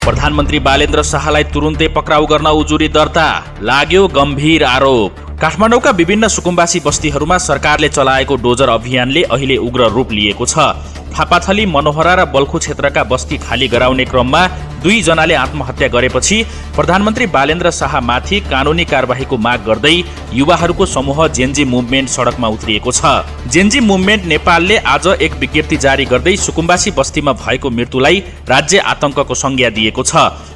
प्रधानमन्त्री बालेन्द्र शाहलाई तुरुन्तै पक्राउ गर्न उजुरी दर्ता, लाग्यो गम्भीर आरोप। काठमाडौँका विभिन्न सुकुम्बासी बस्तीहरूमा सरकारले चलाएको डोजर अभियानले अहिले उग्र रूप लिएको छ। फापाथली, मनोहरा र बल्खु क्षेत्रका बस्ती खाली गराउने क्रममा 2 जनाले आत्महत्या गरेपछि प्रधानमन्त्री बालेन्द्र शाहमाथि कानुनी कारबाहीको माग गर्दै युवाहरूको समूह जेन्जी मुभमेन्ट सडकमा उत्रिएको छ। जेन्जी मुभमेन्ट नेपालले आज एक विज्ञप्ति जारी गर्दै सुकुम्बासी बस्तीमा भएको मृत्युलाई राज्य आतंकको संज्ञा दिएको छ।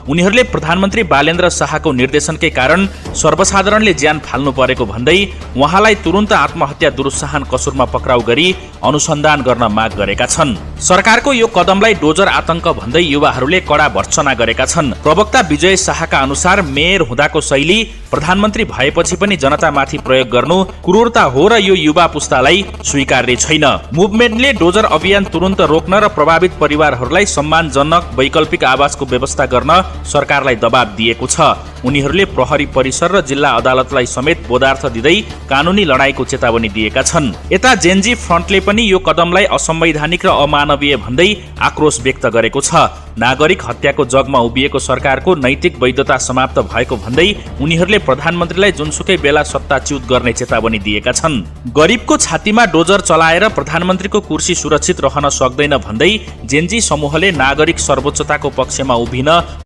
उनीहरूले प्रधानमन्त्री बालेन्द्र शाहको निर्देशनकै कारण सर्वसाधारणले ज्यान फाल्नु परेको भन्दै उहाँलाई तुरुन्त आत्महत्या दुरुत्साहन कसुरमा पक्राउ गरी अनुसन्धान गर्न माग गरेका छन्। सरकारको यो कदमलाई डोजर आतंक भन्दै युवाहरूले कडा भर्त्सना गरेका छन्। प्रवक्ता विजय शाहका अनुसार मेयर हुँदाको शैली प्रधानमन्त्री भएपछि पनि जनतामाथि प्रयोग गर्नु क्रूरता हो र यो युवा पुस्तालाई स्वीकार्य छैन। मुभमेन्टले डोजर अभियान तुरुन्त रोक्न र प्रभावित परिवारहरूलाई सम्मानजनक वैकल्पिक आवासको व्यवस्था गर्न सरकारलाई दबाब दिएको छ। उनीहरूले प्रहरी परिसर र जिल्ला अदालतलाई समेत बोधार्थ दिँदै कानुनी लडाईँको चेतावनी दिएका छन्। यता जेन्जी फ्रन्टले पनि यो कदमलाई असंवैधानिक र अमानवीय भन्दै आक्रोश व्यक्त गरेको छ। नागरिक हत्याको जगमा उभिएको सरकारको नैतिक वैधता समाप्त भएको भन्दै उनीहरूले प्रधानमन्त्रीलाई जुनसुकै बेला सत्ताच्युत गर्ने चेतावनी दिएका छन्। गरिबको छातीमा डोजर चलाएर प्रधानमन्त्रीको कुर्सी सुरक्षित रहन सक्दैन भन्दै जेन्जी समूहले नागरिक सर्वोच्चताको पक्षमा उभिन